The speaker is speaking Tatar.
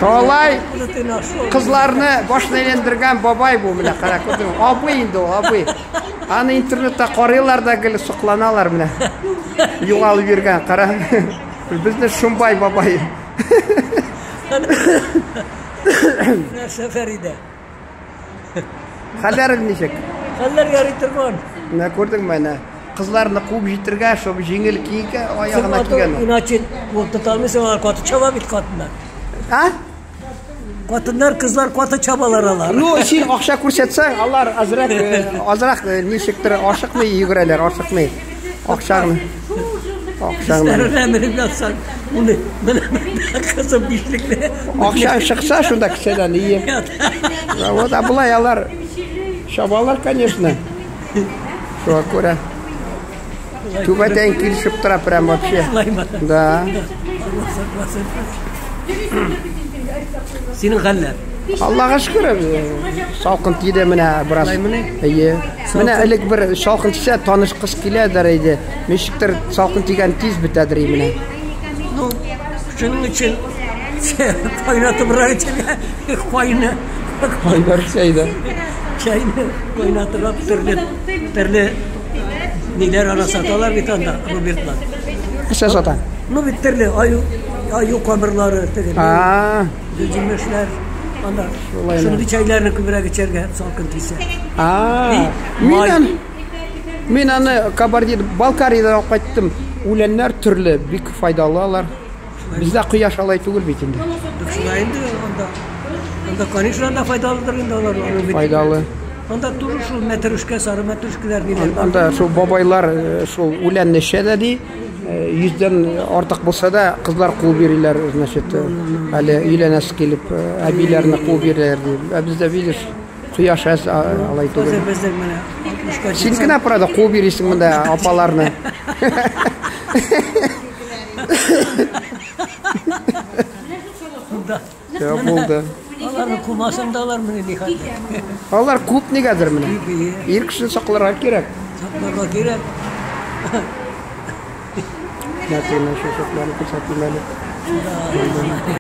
Алай кызларны башын әйләндергән бабай бу менә кара күрдеңме? Абый инде ул, абый. Аны интернетта карыйлар да гел сокланалар менә. Югалып йөргән, кара. Безне Шумбай бабай. Нәрсә Фәридә? Хәлләрең ничек? Хәлләр ярый торган. Менә күрдеңме әнә? Кызларны куып җитергә, чтобы җиңел киенке аягына кигән. Иначе куып тота алмыйсың, алар каты чаба бит катыннар. А? Катыннар, кызлар каты чабалар алар. Ну, син акча күрсәтсәң, алар азрак, азрак ничектер ашыкмый йөгерәләр, ашыкмый. Акчаңны. Акчаңны. Өсләренә менеп ятсаң, уны менә кызым бишлекле. Акчаң чыкса, шунда кесәдән ие. Вот, а болай алар чабалар, конечно. Шуңа күрә. Түбәтәең килешеп тора прям вообще. Да. Синең хәлләр? Аллага шөкер, салкын тиде менә бераз. Әйе. Менә элек бер салкын тисә, таныш кыз килә дәр иде. Ничектер салкын тигән тиз бетәдер менә. Ну, шуның өчен кайнатыбрак эчәргә кайны. Кайнар чәйдә. Чәйне кайнатырак төрле төрле ниләр ара саталар бит анда, Робертлар. Нәрсә сата? Ну бит төрле аю аю камырлары теге. А, Гөлҗимешләр анда. Шулай Шундый чәйләрне күбрәк эчәргә салкын тисә. А, мин аны мин аны Кабардин Балкариядән алып кайттым. Үләннәр төрле, бик файдалы алар. Бездә кояш алай түгел бит инде. Шулай инде анда. Анда, конечно, анда файдалыдыр инде алар. Аның бит. Файдалы. Анда туры шул мәтрүшкә, сары мәтрүшкәләр ниләр бар. Анда шул бабайлар шул үләнне эчә дә ди. Йөздән артык булса да, кызлар куып йөриләр, значит, әле өйләнәсе килеп, әбиләрне куып йөриләр ди. Ә бездә, видишь, кояш әз алай түгел. Хәзер безнең менә 60-ка Син генә, правда, куып йөрисең монда апаларны. Да. Все, булды. Аларны кумасаң да алар менә ни хәтле. Алар күп нигәдер менә. Ир кешене сакларга кирәк. Сакларга кирәк. Менә чәчәкләрне күрсәтим әле.